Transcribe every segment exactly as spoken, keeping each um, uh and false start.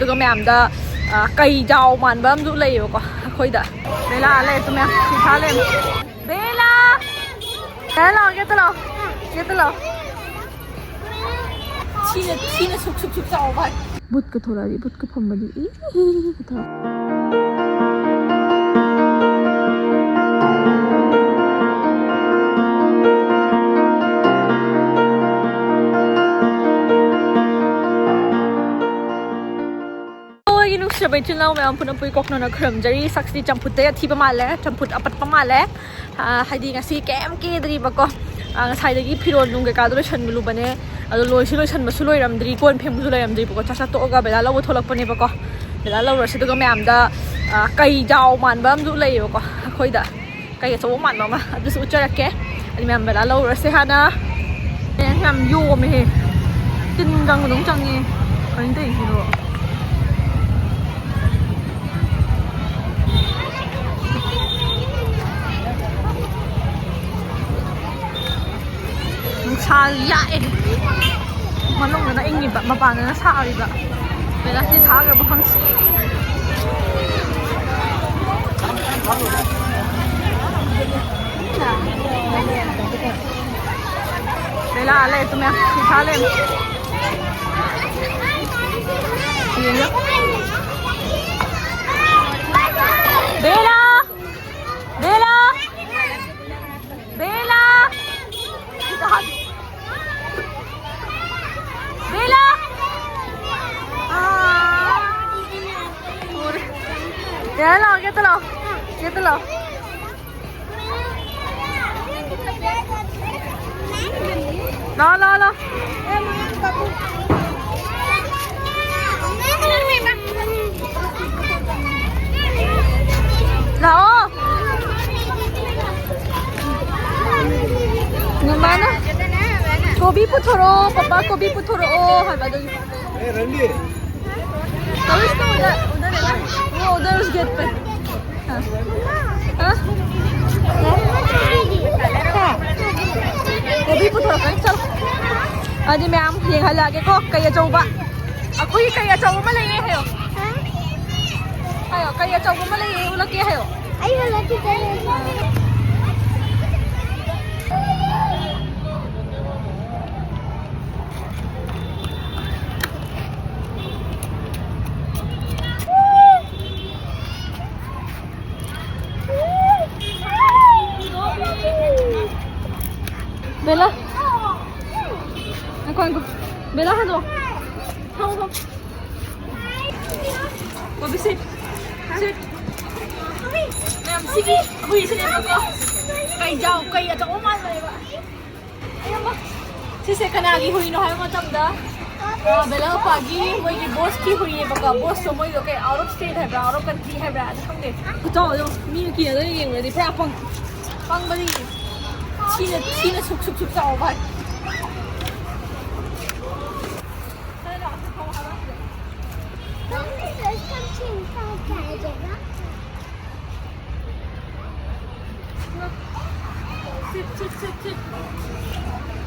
ꯑꯗꯨꯒ ꯃꯌꯥꯝꯗ, ꯑ, ꯀꯩ ꯖꯥꯎ ꯃꯥꯟꯕ ꯑꯃꯁꯨ ꯂꯩꯌꯦꯕꯀꯣ ꯑꯩꯈꯣꯏꯗ꯫ ꯕꯦꯂꯥ ꯂꯩ, ꯇꯨ ꯃꯌꯥꯝ ꯁꯤ ꯊꯥ ꯂꯩꯔꯝꯃꯦ꯫ ꯕꯦꯂꯥ! ꯕꯦꯂꯥ ꯂꯥꯛꯑꯣ, ꯒꯦꯠꯇ ꯂꯥꯛꯑꯣ꯫ ꯒꯦꯠꯇ ꯂꯥꯛꯑꯣ꯫ ꯊꯤꯅ, ꯊꯤꯅ ꯁꯨꯛ, ꯁꯨꯛ, ꯁꯨꯛ ꯆꯥꯎꯕ꯫ ꯕꯨꯠꯀ ꯊꯣꯔꯛꯑꯗꯤ, ꯕꯨꯠꯀ ꯐꯝꯃꯗꯤ, ꯏ, ꯏ, ꯏ, ꯏ, ꯇꯧꯔ꯫ ꯑꯩꯒꯤ ꯅꯨꯡꯁꯤꯔꯕ ꯏꯆꯤꯜ ꯏꯅꯥꯎ ꯃꯌꯥꯝ ꯄꯨꯝꯅꯃꯛꯄꯨ ꯀꯣꯛꯅꯅ ꯈꯨꯔꯨꯝꯖꯔꯤ꯫ ꯁꯛꯁꯤꯗꯤ ꯆꯝꯐꯨꯠꯇ ꯑꯊꯤꯕ ꯃꯥꯜꯂꯦ, ꯆꯝꯐꯨꯠ ꯑꯄꯠꯄ ꯃꯥꯜꯂꯦ꯫ ꯑꯥ, ꯍꯥꯏꯗꯤ ꯉꯁꯤ ꯀꯩꯝ ꯀꯦꯗ꯭ꯔꯤꯕꯀꯣ꯫ ꯑꯥ, ꯉꯁꯥꯏꯗꯒꯤ ꯐꯤꯔꯣꯜ ꯅꯨꯡ ꯀꯩꯀꯥꯗꯣ ꯂꯣꯏꯁꯟꯂꯨꯕꯅꯦ꯫ ꯑꯗꯣ ꯂꯣꯏꯁꯨ ꯂꯣꯏꯁꯟꯕꯁꯨ ꯂꯣꯏꯔꯝꯗ꯭ꯔꯤ, ꯀꯣꯟ ꯐꯦꯡꯕꯁꯨ ꯂꯣꯏꯔꯝꯗ꯭ꯔꯤꯕꯀꯣ꯫ ꯆꯥꯛ ꯆꯥ ꯇꯣꯛꯑꯒ ꯕꯦꯂꯥ ꯂꯧꯕ ꯊꯣꯛꯂꯛꯄꯅꯦꯕꯀꯣ꯫ ꯕꯦꯂꯥ ꯂꯧꯔꯁꯦ, ꯑꯗꯨꯒ ꯃꯌꯥꯝꯗ, ꯑꯥ, ꯀꯩ ꯖꯥꯎ ꯃꯥꯟꯕ ꯑꯃꯁꯨ ꯂꯩꯌꯦꯕꯀꯣ ꯑꯩꯈꯣꯏꯗ꯫ ꯀꯩ ꯑꯆꯧꯕ ꯃꯥꯟꯕ ꯑꯃ, ꯑꯗꯨꯁꯨ ꯎꯠꯆꯔꯛꯀꯦ꯫ ꯑꯗꯨ ꯃꯌꯥꯝ ꯕꯦꯂꯥ ꯂꯧꯔꯨꯔꯁꯦ ꯍꯥꯟꯅ꯫ ꯑꯦ, ꯌꯥꯝ ꯌꯣꯝꯃꯦꯍꯦ꯫ ꯇꯤꯟ ꯆꯪꯕꯗꯧ ꯆꯪꯉꯦ꯫ ꯀꯩꯅꯣ ꯇꯧꯔꯤꯁꯤꯕꯣ? ꯅꯨꯡꯁꯥ ꯌꯥꯛꯑꯦ꯫ ꯃꯅꯨꯡꯗꯅ ꯏꯪꯉꯤꯕ, ꯃꯄꯥꯟꯗꯅ ꯁꯥꯔꯤꯕ꯫ ꯕꯦꯂꯥꯁꯤ ꯊꯥꯈ꯭ꯔꯕ ꯈꯪꯗꯦ꯫ ꯕꯦꯂꯥ ꯂꯩ, ꯇꯨꯃꯦ꯫ ꯁꯤ ꯊꯥ ꯂꯩ꯫ ꯌꯦꯡꯉꯣ꯫ ꯕꯦꯂꯥ! ꯕꯦꯂꯥ! ꯕꯦꯂꯥ! ꯕꯦꯂꯥ! ꯑꯥ! ꯎꯔꯦ꯫ ꯌꯥꯔꯦ, ꯂꯥꯛꯑꯣ, ꯒꯦꯠꯇ ꯂꯥꯛꯑꯣ꯫ ꯒꯦꯠꯇ ꯂꯥꯛꯑꯣ꯫ ꯂꯥꯛꯑꯣ, ꯂꯥꯛꯑꯣ, ꯂꯥꯛꯑꯣ꯫ ꯂꯥꯛꯑꯣ꯫ ꯃꯃꯥꯅ ꯀꯣꯕꯤ ꯄꯨꯊꯣꯔꯛꯑꯣ, ꯄꯄꯥ ꯀꯣꯕꯤ ꯄꯨꯊꯣꯔꯛꯑꯣ ꯍꯥꯏꯕ ꯑꯗꯨꯒꯤ꯫ ꯀꯧꯔꯤꯁꯤꯅ ꯎꯗ-, ꯎꯗ ꯂꯩꯕ꯫ ꯎꯗ ꯒꯦꯠ ꯄꯦ꯫ ꯍꯥ? ꯀꯣꯕꯤ ꯄꯨꯊꯣꯔꯛꯀꯅꯤ, ꯆꯠꯂꯣ꯫ ꯑꯗꯨꯗꯤ ꯃꯌꯥꯝ ꯌꯦꯡꯍꯜꯂꯛꯑꯒꯦꯀꯣ, ꯀꯩ ꯑꯆꯧꯕ꯫ ꯑꯩꯈꯣꯏꯒꯤ ꯀꯩ ꯑꯆꯧꯕ ꯑꯃ ꯂꯩꯌꯦ ꯍꯥꯏꯌꯣ꯫ ꯍꯥꯏꯌꯣ, ꯀꯩ ꯑꯆꯧꯕ ꯑꯃ ꯂꯩꯌꯦ, ꯎꯠꯂꯛꯀꯦ ꯍꯥꯏꯌꯣ꯫ ꯑꯩ ꯎꯠꯂꯛꯀꯦ, ꯀꯩ ꯑꯆꯧꯕ? ꯕꯦꯂꯥ꯫ ꯉꯥꯏꯈꯣ, ꯉꯥꯏꯈꯣ꯫ ꯕꯦꯂꯥ, ꯍꯟꯗꯣꯛꯑꯣ꯫ ꯐꯝꯃꯣ, ꯐꯝꯃꯣ꯫ ꯀꯣꯕꯤ, sit꯫ Sit꯫ ꯃꯌꯥꯝ, ꯁꯤꯒꯤ ꯍꯨꯏꯁꯤꯅꯦꯕꯀꯣ꯫ ꯀꯩ ꯖꯥꯎ, ꯀꯩ ꯑꯆꯧꯕ ꯃꯥꯟꯕꯅꯦꯕ꯫ ꯁꯤꯁꯦ ꯀꯅꯥꯒꯤ ꯍꯨꯏꯅꯣ ꯍꯥꯏꯕ ꯃꯇꯝꯗ, ꯑ, ꯕꯦꯂꯥ ꯃꯄꯥꯒꯤ ꯃꯣꯏꯒꯤ bossꯀꯤ ꯍꯨꯏꯅꯦꯕꯀꯣ꯫ Bossꯇꯣ ꯃꯣꯏꯗꯣ ꯀꯩ, out of state ꯍꯥꯏꯕ꯭ꯔꯥ, out of country ꯍꯥꯏꯕ꯭ꯔꯥ, ꯑꯗꯨ ꯈꯪꯗꯦ꯫ ꯈꯨꯆꯥꯎꯗꯣ ꯃꯤꯅ ꯀꯤꯅꯗꯅ ꯌꯦꯡꯕꯗꯗꯤ ꯄꯨꯔꯥ ꯄꯪ-, ꯄꯪꯕꯅꯤ꯫ ꯁꯤꯅ, ꯁꯤꯅ ꯁꯨꯛ, ꯁꯨꯛ, ꯁꯨꯛ ꯆꯥꯎꯕ ꯍꯥꯏ꯫ Sit, sit, sit, sit.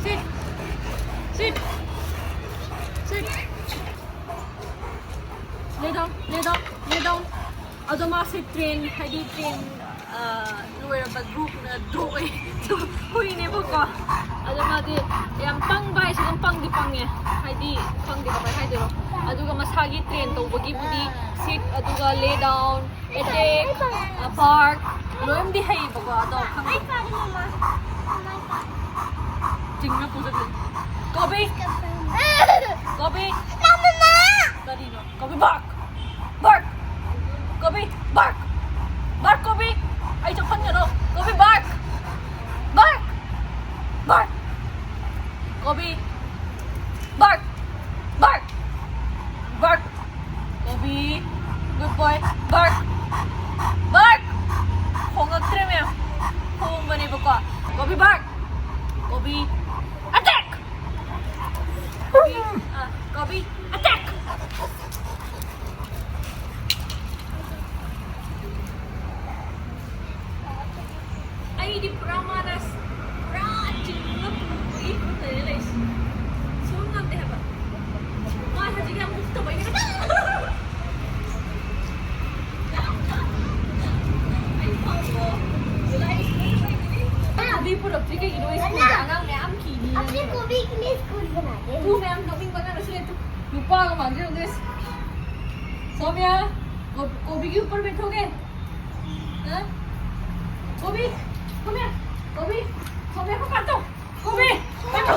Sit. Sit. Sit. Lay down, lay down, lay down. ꯑꯗꯣ ꯃꯥꯁꯦ train, ꯍꯥꯏꯗꯤ train, ꯑ, ꯂꯣꯏꯔꯕ group, ꯑ, dog, ꯍꯨꯏꯅꯦꯕꯀꯣ꯫ ꯑꯗꯣ ꯃꯥꯗꯤ ꯌꯥꯝ ꯄꯪꯕ ꯍꯥꯏꯁꯦ ꯑꯗꯨꯝ ꯄꯪꯗꯤ ꯄꯪꯉꯦ꯫ ꯍꯥꯏꯗꯤ ꯈꯪꯗꯦ ꯀꯃꯥꯏꯅ ꯍꯥꯏꯗꯣꯏꯅꯣ꯫ ꯑꯗꯨꯒ ꯃꯁꯥꯒꯤ train ꯇꯧꯕꯒꯤꯕꯨꯗꯤ sit, ꯑꯗꯨꯒ lay down, attack, ꯑ, bark, ꯂꯣꯏꯅꯗꯤ ꯍꯩꯌꯦꯕꯀꯣ, ꯑꯗꯣ ꯈꯪꯗꯦ꯫ ꯆꯤꯡꯅ ꯄꯨꯖꯒꯦ꯫ ꯀꯣꯕꯤ! ꯀꯣꯕꯤ! ꯀꯔꯤꯅꯣ? ꯀꯣꯕꯤ, bark! Bark! ꯀꯣꯕꯤ, bark! Bark, ꯀꯣꯕꯤ! ꯑꯩ ꯆꯪꯍꯟꯒꯅꯣ꯫ ꯀꯣꯕꯤ, bark! Bark! Bark! ꯀꯣꯕꯤ, bark! Bark! Bark! ꯀꯣꯕꯤ, good boy, bark! Bark! ꯈꯣꯡꯉꯛꯇ꯭ꯔꯦ ꯃꯌꯥꯝ꯫ ꯈꯣꯡꯕꯅꯦꯕꯀꯣ꯫ ꯀꯣꯕꯤ, bark! ꯀꯣꯕꯤ, attack! ꯀꯣꯕꯤ, ꯑ, ꯀꯣꯕꯤ, attack! ꯑꯩꯗꯤ ꯄꯨꯔꯥ ꯃꯥꯅ ꯄꯨꯔꯥ ꯆꯤꯡꯉꯒ ꯄꯨꯕꯒꯤ ꯐꯤꯕꯝꯗꯅꯦ ꯂꯩꯁꯦ꯫ ꯁꯨꯝ ꯉꯝꯗꯦ ꯍꯥꯏꯕ꯫ ꯃꯥ ꯍꯧꯖꯤꯛ ꯌꯥꯝ मांग रहे होंगे। सोम्या, गो-, गोभी के ऊपर बैठोगे? हाँ? गोभी, come here, गोभी, सोम्या को काटो, गोभी, काटो।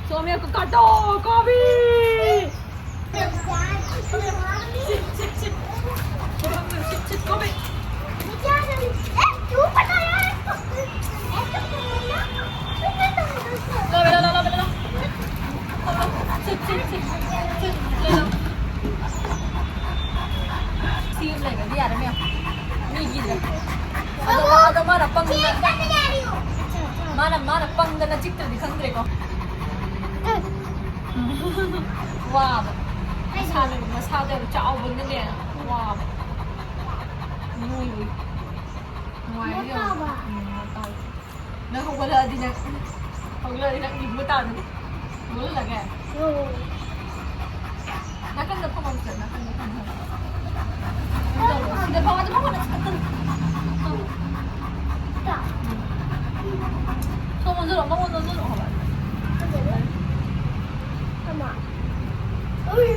सोम्या को काटो, गोभी। Sit, sit, sit. Sit, sit, गोभी। ला, बेटा, ला, ला, बेटा, ला। Sit, sit, sit. Sit, ले लो। ꯁꯤ ꯑꯃ ꯂꯩꯔꯗꯤ ꯌꯥꯔꯦ, ꯃꯌꯥꯝ꯫ ꯃꯤꯒꯤꯗ꯫ ꯑꯗꯣ, ꯑꯗꯣ ꯃꯥꯅ ꯄꯪꯗꯅ, ꯃꯥꯅ, ꯃꯥꯅ ꯄꯪꯗꯅ ꯆꯤꯛꯇ꯭ꯔꯗꯤ ꯈꯪꯗ꯭ꯔꯦꯀꯣ꯫ ꯋꯥꯕ꯫ ꯃꯁꯥꯗ, ꯃꯁꯥꯗ ꯌꯥꯝ ꯆꯥꯎꯕꯅꯤꯅꯅꯦ, ꯋꯥꯕ꯫ ꯅꯣꯏꯕꯒꯤ꯫ ꯅꯨꯡꯉꯥꯏꯕ ꯌꯥꯝ꯫ ꯃꯣꯠ ꯇꯥꯕ꯫ ꯎꯝ, ꯃꯣꯠ ꯇꯥꯕ꯫ ꯅꯪ ꯍꯧꯒꯠꯂꯛꯑꯗꯤ ꯅꯪ, ꯍꯧꯒꯠꯂꯛꯑꯗꯤ ꯅꯪ ꯏꯕꯨ ꯇꯥꯗꯅꯤ꯫ ꯍꯧꯒꯠꯂꯒꯦ? ꯎꯝ꯫ ꯅꯥꯀꯟꯗ ꯐꯝꯃꯝꯁꯦ, ꯅꯥꯀꯟꯗ ꯐꯝꯃꯝꯁꯦ꯫ ꯁꯤꯗ ꯐꯝꯃꯣ, ꯑꯗꯨ ꯐꯝꯃꯣ, ꯅꯪ ꯁꯤꯗ ꯐꯝꯃꯣ꯫ ꯇꯥ꯫ ꯁꯣꯝ ꯑꯣꯟꯁꯤꯜꯂꯣ, ꯃꯉꯣꯟꯗ ꯑꯣꯟꯁꯤꯜꯂꯣ ꯍꯥꯏꯕ꯫ ꯐꯖꯅ꯫ ꯀꯃꯥꯏ? ꯎꯏ꯫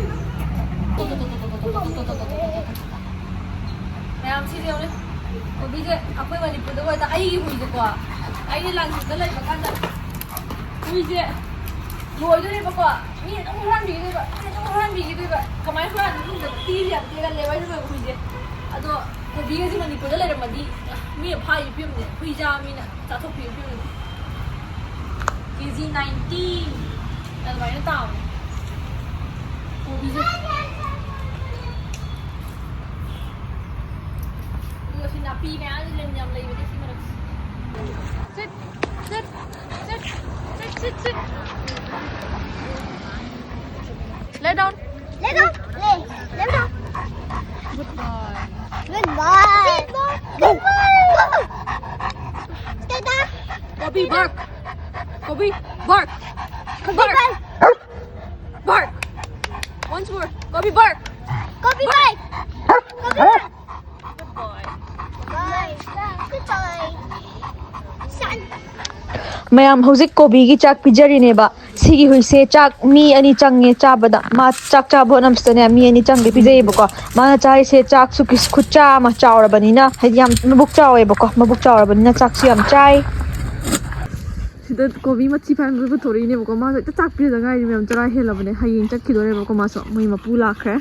ꯇꯣ, ꯇꯣ, ꯇꯣ꯫ ꯃꯌꯥꯝ ꯁꯤꯁꯦ ꯌꯦꯡꯉꯨꯅꯦ꯫ ꯀꯣꯕꯤꯁꯦ ꯑꯩꯈꯣꯏ ꯃꯅꯤꯄꯨꯔꯗ ꯑꯣꯏꯇꯥ ꯑꯩꯒꯤ ꯍꯨꯏꯁꯦꯀꯣ, ꯑꯩꯒꯤ ꯂꯥꯡꯖꯤꯡꯗ ꯂꯩꯕ ꯀꯥꯟꯗ ꯍꯨꯏꯁꯦ ꯂꯣꯏꯗꯣꯏꯅꯦꯕꯀꯣ꯫ ꯃꯤ ꯑꯗꯨꯝ ꯍꯨꯔꯥꯟꯕꯤꯈꯤꯗꯣꯏꯕ, ꯃꯤ ꯑꯗꯨꯝ ꯍꯨꯔꯥꯟꯕꯤꯈꯤꯗꯣꯏꯕ꯫ ꯀꯃꯥꯏꯅ ꯍꯨꯔꯥꯟꯕꯤꯅꯣ ꯈꯪꯗꯦꯕ꯫ ꯄꯤꯁꯦ ꯌꯥꯝ ꯄꯤꯒꯜꯂꯦꯕ ꯑꯩꯅ ꯂꯣꯏꯕ ꯍꯨꯏꯁꯦ꯫ ꯑꯗꯣ ꯀꯣꯕꯤꯒꯁꯦ ꯃꯅꯤꯄꯨꯔꯗ ꯂꯩꯔꯝꯃꯗꯤ ꯃꯤꯅ ꯐꯥꯈꯤꯕ ꯐꯤꯕꯝꯅꯦ꯫ ꯍꯨꯏ ꯆꯥꯕ ꯃꯤꯅ ꯆꯥꯊꯣꯛꯄꯤꯕ ꯐꯤꯕꯝꯅꯦ꯫ ꯀꯦ ꯖꯤ ꯅꯥꯏꯟꯇꯤ ꯑꯗꯨꯃꯥꯏꯅ ꯇꯥꯕꯅꯦ꯫ ꯀꯣꯕꯤꯁꯦ꯫ ꯑꯗꯨꯒ ꯁꯤ ꯅꯥꯄꯤ ꯃꯌꯥꯝꯁꯦ ꯂꯩ-, ꯌꯥꯝ ꯂꯩꯕꯅꯦ ꯁꯤ ꯃꯔꯛꯁꯦ꯫ Sit, sit, sit, sit, sit, sit. Lay down. Lay down. Lay, lay down. Good boy. Good boy. Good boy. Good boy. Stay down. Kobe, bark. Kobe, bark. Kobe, bark. Bark. Bark. Kobe, bye. Kobe, bye. Good boy. Bye. Good boy. Son. ꯃꯌꯥꯝ, ꯍꯧꯖꯤꯛ ꯀꯣꯕꯤꯒꯤ ꯆꯥꯛ ꯄꯤꯖꯔꯤꯅꯦꯕ꯫ ꯁꯤꯒꯤ ꯍꯨꯏꯁꯦ ꯆꯥꯛ ꯃꯤ ꯑꯅꯤ ꯆꯪꯉꯦ ꯆꯥꯕꯗ꯫ ꯃꯥ ꯆꯥꯛ ꯆꯥꯕ ꯍꯣꯠꯅꯕꯁꯤꯗꯅꯦ ꯃꯤ ꯑꯅꯤ ꯆꯪꯒꯦ ꯄꯤꯖꯩꯌꯦꯕꯀꯣ꯫ ꯃꯥꯅ ꯆꯥꯔꯤꯁꯦ ꯆꯥꯛꯁꯨ ꯀꯤꯁ-, ꯈꯨꯠꯆꯥ ꯑꯃ ꯆꯥꯎꯔꯕꯅꯤꯅ, ꯍꯥꯏꯗꯤ ꯌꯥꯝ ꯃꯕꯨꯛ ꯆꯥꯎꯋꯦꯕꯀꯣ꯫ ꯃꯕꯨꯛ ꯆꯥꯎꯔꯕꯅꯤꯅ ꯆꯥꯛꯁꯨ ꯌꯥꯝ ꯆꯥꯏ꯫ ꯁꯤꯗ ꯀꯣꯕꯤ ꯃꯊꯤ ꯐꯥꯏꯕ ꯄꯨꯊꯣꯔꯛꯏꯅꯦꯕꯀꯣ꯫ ꯃꯥꯁꯨ ꯍꯦꯛꯇ ꯆꯥꯛ ꯄꯤꯖꯗ ꯉꯥꯏꯔꯤ ꯃꯌꯥꯝ꯫ ꯆꯔꯥ ꯍꯦꯜꯂꯕꯅꯦ꯫ ꯍꯌꯦꯡ ꯆꯠꯈꯤꯗꯣꯔꯦꯕꯀꯣ ꯃꯥꯁꯨ꯫ ꯃꯣꯏ ꯃꯄꯨ ꯂꯥꯛꯈ꯭ꯔꯦ꯫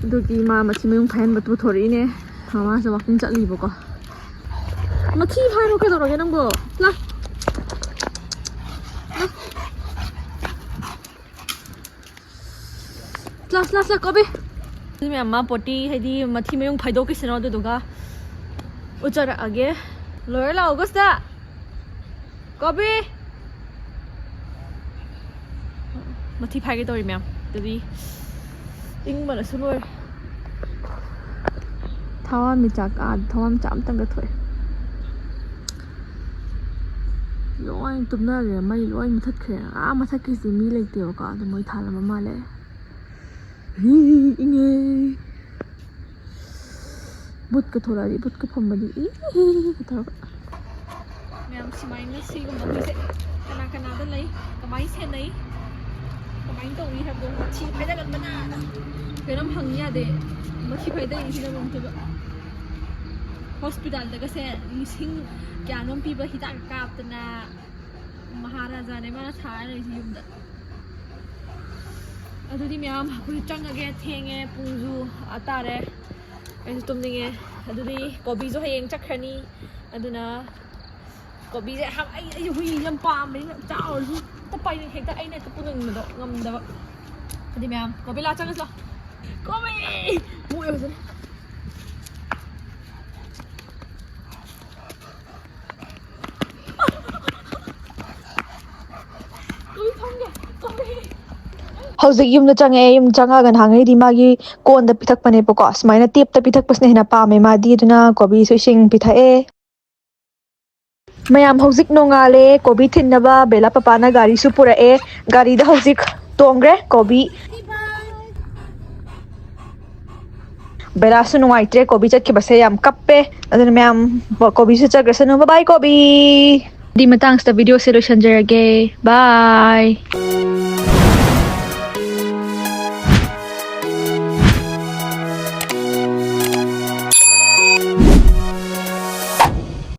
ꯑꯗꯨꯒꯤ ꯃꯥ ꯃꯊꯤ ꯃꯌꯨꯡ ꯐꯥꯏꯍꯟꯕ ꯄꯨꯊꯣꯔꯛꯏꯅꯦ꯫ ꯃꯃꯥꯁꯨ ꯋꯥꯛꯀꯤꯡ ꯆꯠꯂꯤꯕꯀꯣ꯫ ꯃꯊꯤ ꯐꯥꯏꯔꯣ, ꯀꯩꯗꯧꯔꯒꯦ ꯅꯪꯕꯣ? ꯂꯥ꯫ ꯂꯥ꯫ ꯂꯥ, ꯂꯥ, ꯂꯥ, ꯀꯣꯕꯤ꯫ ꯑꯗꯨ ꯃꯌꯥꯝ ꯃꯥ ꯄꯣꯇꯤ, ꯍꯥꯏꯗꯤ ꯃꯊꯤ ꯃꯌꯨꯡ ꯐꯥꯏꯗꯣꯛꯈꯤꯁꯤꯅꯣ, ꯑꯗꯨꯗꯨꯒ ꯎꯠꯆꯔꯛꯑꯒꯦ꯫ ꯂꯣꯏꯔ ꯂꯥꯛꯑꯣ, ꯒꯣꯁꯇ꯫ ꯀꯣꯕꯤ! ꯃꯊꯤ ꯐꯥꯏꯒꯦ ꯇꯧꯔꯤ ꯃꯌꯥꯝ꯫ ꯑꯗꯨꯗꯤ ꯏꯪꯕꯅꯁꯨ ꯂꯣꯏꯔꯦ꯫ ꯊꯋꯥꯟꯃꯤꯆꯥꯛ ꯑꯥ, ꯊꯋꯥꯟꯃꯤꯆꯥꯛ ꯑꯝꯇꯪꯒ ꯊꯣꯛꯑꯦ꯫ ꯂꯣꯏ ꯇꯨꯝꯅꯈ꯭ꯔꯦ, ꯃꯩ ꯂꯣꯏ ꯃꯨꯊꯠꯈ꯭ꯔꯦ꯫ ꯑꯥ ꯃꯊꯛꯀꯤꯁꯤꯗꯤ ꯃꯤ ꯂꯩꯇꯦꯕꯀꯣ, ꯑꯗꯣ ꯃꯣꯏ ꯊꯥꯜꯂꯝꯕ ꯃꯥꯜꯂꯦ꯫ ꯍꯤ, ꯏꯪꯉꯦ꯫ ꯕꯨꯠꯀ ꯊꯣꯛꯂꯛꯑꯗꯤ, ꯕꯨꯠꯀ ꯐꯝꯕꯗꯤ ꯏ ꯇꯧꯔꯒ꯫ ꯃꯌꯥꯝ ꯁꯨꯃꯥꯏꯅ ꯁꯤꯒꯨꯝꯕ ꯑꯩꯈꯣꯏꯁꯦ ꯀꯅꯥ ꯀꯅꯥꯗ ꯂꯩ, ꯀꯃꯥꯏꯅ ꯁꯦꯟꯅꯩ, ꯀꯃꯥꯏꯅ ꯇꯧꯏ ꯍꯥꯏꯕꯗꯣ ꯃꯊꯤ ꯐꯥꯏꯗꯒꯟꯕꯅ ꯀꯩꯅꯣꯝ ꯍꯪ ꯌꯥꯗꯦ꯫ ꯃꯊꯤ ꯐꯥꯏꯗꯔꯤꯁꯤꯅ ꯃꯔꯣꯝ ꯑꯃ꯫ ꯍꯣꯁꯄꯤꯇꯥꯜꯗꯒꯁꯦ ꯂꯤꯁꯤꯡ ꯀꯌꯥꯅꯣꯝ ꯄꯤꯕ ꯍꯤꯗꯥꯛ ꯀꯥꯞꯇꯅ ꯃꯍꯥꯔꯥꯖꯥꯅꯦ ꯃꯥꯅ ꯁꯥꯔ ꯂꯩꯔꯤꯁꯦ ꯌꯨꯝꯗ꯫ ꯑꯗꯨꯗꯤ ꯃꯌꯥꯝ ꯑꯩꯈꯣꯏ ꯆꯪꯉꯒꯦ, ꯊꯦꯡꯉꯦ, ꯄꯨꯡꯁꯨ ꯑꯥ ꯇꯥꯔꯦ, ꯑꯩꯁꯨ ꯇꯨꯝꯅꯤꯡꯉꯦ꯫ ꯑꯗꯨꯗꯤ ꯀꯣꯕꯤꯁꯨ ꯍꯌꯦꯡ ꯆꯠꯈ꯭ꯔꯅꯤ꯫ ꯑꯗꯨꯅ ꯀꯣꯕꯤꯁꯦ ꯍꯥ-, ꯑꯩ, ꯑꯩ ꯍꯨꯏ ꯌꯥꯝ ꯄꯥꯝꯕꯅꯤꯅ ꯆꯥꯎꯔꯁꯨ ꯍꯦꯛꯇ ꯄꯥꯏꯅꯤꯡ-, ꯍꯦꯛꯇ ꯑꯩꯅ ꯍꯦꯛꯇ ꯄꯨꯅꯤꯡꯕꯗꯣ ꯉꯝꯗꯕ꯫ ꯑꯗꯨꯗꯤ ꯃꯌꯥꯝ ꯀꯣꯕꯤ ꯂꯥ ꯆꯪꯉꯁꯤ ꯂꯥꯎ꯫ ꯀꯣꯕꯤ! ꯃꯣꯏ ꯍꯧꯖꯤꯛ ꯍꯧꯖꯤꯛ ꯌꯨꯝꯗ ꯆꯪꯉꯛꯑꯦ꯫ ꯌꯨꯝ ꯆꯪꯉꯛꯑꯒ ꯅꯍꯥꯟꯉꯩꯗꯤ ꯃꯥꯒꯤ ꯀꯣꯟꯗ ꯄꯤꯊꯛꯄꯅꯦꯕꯀꯣ꯫ ꯁꯨꯃꯥꯏꯅ ꯇꯦꯞꯇ ꯄꯤꯊꯛꯄꯁꯤꯅ ꯍꯦꯟꯅ ꯄꯥꯝꯃꯦ ꯃꯥꯗꯤ꯫ ꯑꯗꯨꯅ ꯀꯣꯕꯤꯁꯨ ꯏꯁꯤꯡ ꯄꯤꯊꯛꯑꯦ꯫ ꯃꯌꯥꯝ ꯍꯧꯖꯤꯛ ꯅꯣꯡꯉꯥꯜꯂꯦ꯫ ꯀꯣꯕꯤ ꯊꯤꯟꯅꯕ ꯕꯦꯂꯥ ꯄꯄꯥꯅ ꯒꯥꯔꯤꯁꯨ ꯄꯨꯔꯛꯑꯦ꯫ ꯒꯥꯔꯤꯗ ꯍꯧꯖꯤꯛ ꯇꯣꯡꯈ꯭ꯔꯦ ꯀꯣꯕꯤ꯫ ꯕꯦꯂꯥꯁꯨ ꯅꯨꯡꯉꯥꯏꯇ꯭ꯔꯦ, ꯀꯣꯕꯤ ꯆꯠꯈꯤꯕꯁꯦ ꯌꯥꯝ ꯀꯞꯄꯦ꯫ ꯑꯗꯨꯅ ꯃꯌꯥꯝ, ꯀꯣꯕꯤꯁꯨ ꯆꯠꯈ꯭ꯔꯁꯅꯨ꯫ Bye bye ꯀꯣꯕꯤ꯫ ꯑꯗꯨꯗꯤ ꯃꯇꯥꯡꯁꯤꯗ video ꯁꯦ ꯂꯣꯏꯁꯟꯖꯔꯒꯦ꯫ Bye꯫